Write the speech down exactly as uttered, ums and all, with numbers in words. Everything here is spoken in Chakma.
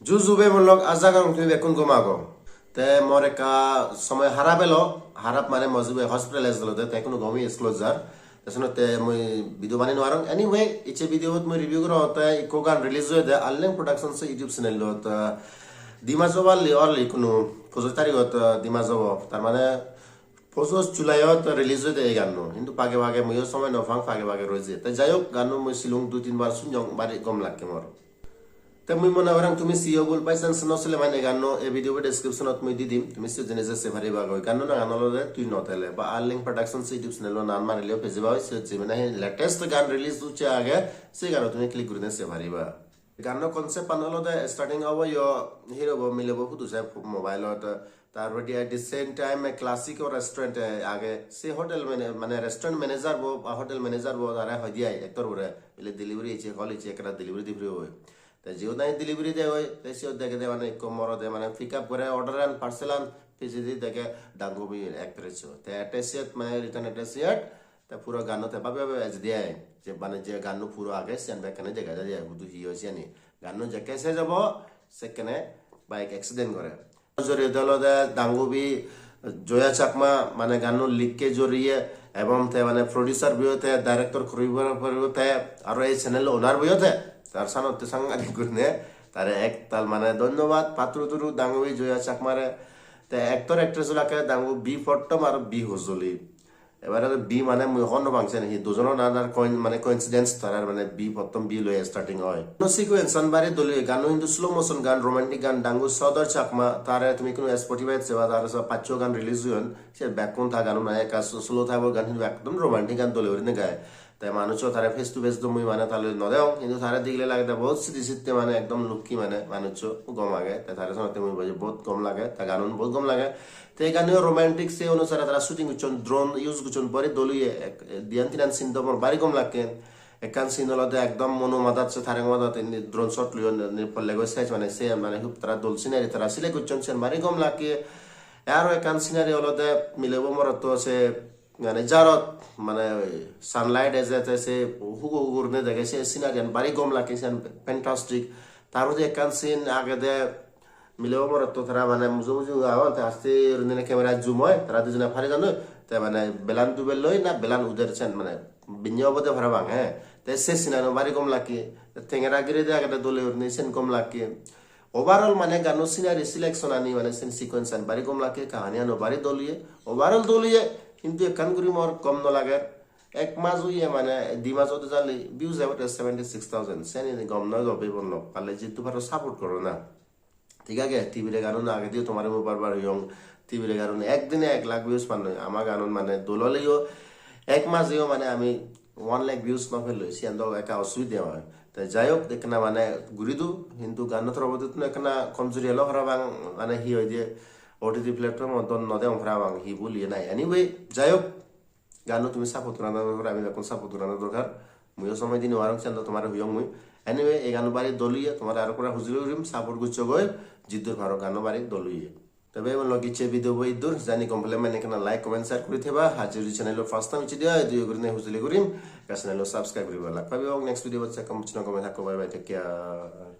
Ju ju bhei bon lok, aja gorong tumi bekkun gom ago. Te mor ekka somoy harap elo, harap mane mo jibe hospitalize olode, te ekkuno gom oye, school ot jar. Te senotte mui video banei nw parong. Anyway, icche video bot mui review gorongotte ikko gaan release oyede Arleng Productions YouTube channel ot. Di mas obo arli, arli ikkunu pojoj tarigot, ah, di mas obo. Tar mane pojoj July ot release oyede ei gaanno. Hintu page page muiyo somoy nw pang, page page roi jeye. Te jai hok, gaanno mui silung dui tin bar sunyong, bari gom lakke mor. Te mui mone gorong tumi siyo bul by chance nw sile mane gaanno ei video bo description ot mui di dim, tumi siyot jeinei sei pariba goi. Gaanno nangan olode Tui Nw Thele, ba Arleng Productions YouTube channel o naan marileo pei jeba oi, siyot jeinei hi latest gaan release ucche age, se gaanno tumi click gurinei sei pariba. Gaanno concept an olode starting obo yo hero bo milebo hudu se mobile ot, tar poredi at the same time classic o restaurant age, se hotel mane, mane restaurant manager bo, ba hotel manager bo tare hoide ai actor bore, bile delivery ecche, call ecche, ekkena delivery di puribo. Te jiyot nahi delivery de oi, te siyot degede mane ikko morode mane pick up gore order an, parcel an, pijedi dege dangubi actress o. Te atte siyot mane return atte siyot, te puro gaanno te babe babe ejede ai. Je mane je gaanno puro age, siyan bekkani dega jai ai, hudu hi oi siyani. Gaanno jekke sej obo, sekkene bike accident gore. Joriyede olode dangubi Joya Chakma, mane gaanno likke joriye, ebong te mane producer boyo te, director guribar boyo te, aro ei channel owner boyo te, tar sanotte sangadik gurinei tare ektal mane dhonnobad, patturu turu dangubi Joya Chakmare. Te actor actress olakke dangu B Pottom aro B Hojoli. Ebare B mane mui hobor nw pang siyan hi, dujono na, na coin-, mane coincidence, tarar mane B, pottom B loi starting oi. No sequence an bari dol oye, gaanno hintu slow motion gaan, romantic gaan, dangu Sodor Chakma, tare tumi hono Spotify ot seba, tare so paccho gaan release oyon, se bekkun ta gaanno na ekka so-, slow type o gaan, hintu ekdom romantic gaan dole gurinei gai. Te manuccho tare face to face do mui mane ta loi nw degong, hintu tare degile lagede bahut sidi sitte mane ekdom lukki mane manuccho gom age, te tare sonotte mui boje bahut gom lage, ta gaanun bahut gom lage. Te ei gaanno romantic, se onusare tara shooting gocchon, drone use gocchon, bari dol oye. Ek, diyan tinan scene do mor bari gom lakke. Ekkan scene olode ekdom mono madat, se tareng madat indi drone shot loyon, indi pollegoi sej mane, se mane hub tara dol scenery tara select gocchon, siyan bari gom lakke. Te aro ekkan scenery olode milebo morotto se mane jarot mane oi sunlight eje te se hugo hugo gurinei dege, se scenery an bari gom lakke, siyan fantastic. Tar poredi ekkan scene agede, milebo morotto tara mane muju muju agon, te aste gurinei camera zoom oi, tara dijone pari jadon, te mane belan duber loi na belan uder sen mane binne obode parapang, he. Te se scene ano bari gom lakke, te tengera girede agede dole gurinei, sen gom lakke. Overall mane gaanno scenery selection ani mane sen sequence an bari gom lakke, kahani ano bari dol oye, overall dol oye, hintu ekkan guri mor gom nw lager. Ek mas oye mane di mas ode jali views about seventy six thousand, seni gom nw obo, bhei bon lok, parle jiddur paro support goro na. Thik age, Tibire gaanun agediyo tomare mui bar bar hoyong, Tibire gaanun ekdine ek lakh views pan noi. Ama gaanun mane dol oleyo ek majeyo mane ami one lakh views nw peloi, siyan do ekka osubide oi. Te jai hok, ekkena mane guri do, hintu gaanno torobottun ekkena komjuri elo parapang, mane hi hoide, O T T platform ot do nw degong parapang, hi bul oye nahi. Anyway, jai hok, gaanno tumi support gorana dorkar, ami bekkun support gorana dorkar. Muiyo somoy di nw parong, siyan do tomare hoyong mui. Anyway, ei gaanno bari dol oye, tomare aro pore hujuli gurim, support goccho goi, jiddur paro, gaanno bari dol oye. Te bhei bon lok, icche video bo iddur, jodi gom pele mane ekkena like, comment, share guri theba, ar jodi channel o first time icche de oi, doye gurinei hujuli gurim, ekka channel o subscribe guriba. Lak pebong next video bot, se kam chuna gome thakko, bye bye, take care.